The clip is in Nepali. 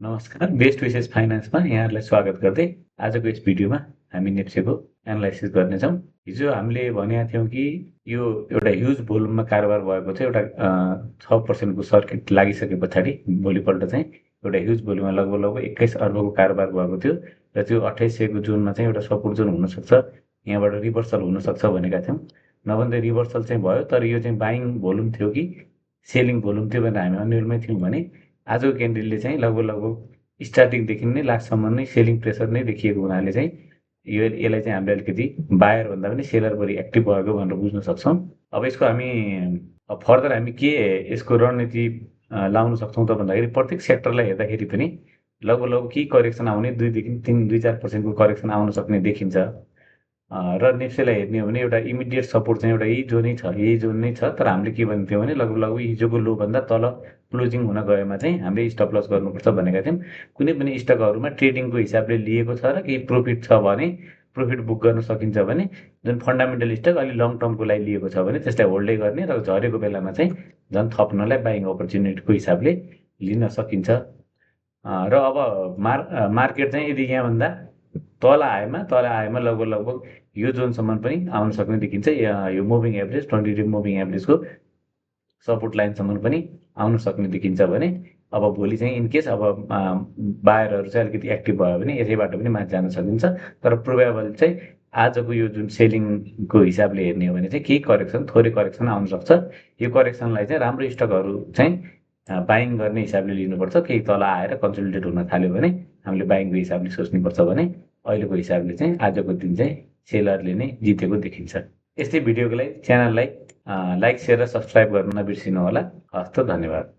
नमस्कार, बेस्ट विसेस फाइनान्समा यहाँहरूलाई स्वागत गर्दै आजको यस भिडियोमा हामी नेप्सेको एनालाइसिस गर्नेछौँ। हिजो हामीले भनेका थियौँ कि यो एउटा ह्युज भोल्युममा कारोबार भएको थियो। एउटा 6% को सर्किट लागिसके पछाडि भोलिपल्ट चाहिँ एउटा ह्युज भोल्युममा लगभग 21 अर्बको कारोबार भएको थियो र त्यो 2800 को जोनमा चाहिँ एउटा सपोर्ट जोन हुनसक्छ, यहाँबाट रिभर्सल हुनसक्छ भनेका थियौँ। नभन्दै रिभर्सल चाहिँ भयो, तर यो चाहिँ बाइङ भोल्युम थियो कि सेलिङ भोल्युम थियो भनेर हामी अन्यलमै थियौँ भने आजको क्यान्डलले चाहिँ लगभग स्टार्टिङदेखि नै लास्टसम्म नै सेलिङ प्रेसर नै देखिएको हुनाले चाहिँ यसलाई चाहिँ हामीले अलिकति बायर भन्दा पनि सेलर बढी एक्टिभ भएको भनेर बुझ्न सक्छौँ। अब यसको हामी फर्दर हामी के यसको रणनीति लाउन सक्छौँ त भन्दाखेरि प्रत्येक सेक्टरलाई हेर्दाखेरि पनि लगभग केही करेक्सन आउने 2-4% को करेक्सन आउन सक्ने देखिन्छ। र नेप्सेलाई हेर्ने हो भने एउटा इमिडिएट सपोर्ट चाहिँ एउटा यही जोन नै छ। तर हामीले के भन्थ्यौँ भने लगभग हिजोको लोभन्दा तल क्लोजिङ हुन गएमा चाहिँ हामीले स्टप लस गर्नुपर्छ भनेका थियौँ। कुनै पनि स्टकहरूमा ट्रेडिङको हिसाबले लिएको छ र केही प्रोफिट छ भने प्रोफिट बुक गर्न सकिन्छ भने जुन फन्डामेन्टल स्टक अलि लङ टर्मको लागि लिएको छ भने त्यसलाई होल्डै गर्ने र झरेको बेलामा चाहिँ झन् थप्नलाई बाइङ अपर्च्युनिटीको हिसाबले लिन सकिन्छ। र अब मार्केट चाहिँ यदि यहाँभन्दा तल आएमा लगभग यो जोनसम्म पनि आउन सक्ने देखिन्छ। यो मुभिङ एभरेज 20 डे मुभिङ एभरेजको सपोर्ट लाइनसम्म पनि आउन सक्ने देखिन्छ भने अब भोलि चाहिँ इनकेस अब बायरहरू चाहिँ अलिकति एक्टिभ भयो भने यसैबाट पनि माथि जान सकिन्छ। तर प्रोबेबल चाहिँ आजको यो जुन सेलिङको हिसाबले हेर्ने हो भने चाहिँ केही करेक्सन, थोरै करेक्सन आउन सक्छ। यो करेक्सनलाई चाहिँ राम्रो स्टकहरू चाहिँ बाइङ गर्ने हिसाबले लिनुपर्छ। केही तल आएर कन्सोलिडेट हुन थाल्यो भने हामीले बाइङको हिसाबले सोच्नुपर्छ भने अहिलेको हिसाबले चाहिँ आजको दिन चाहिँ सेलरले नै जितेको देखिन्छ। यस्तै भिडियोको लागि च्यानललाई लाइक, सेयर र सब्सक्राइब गर्न नबिर्सिनु होला। हस्त, धन्यवाद।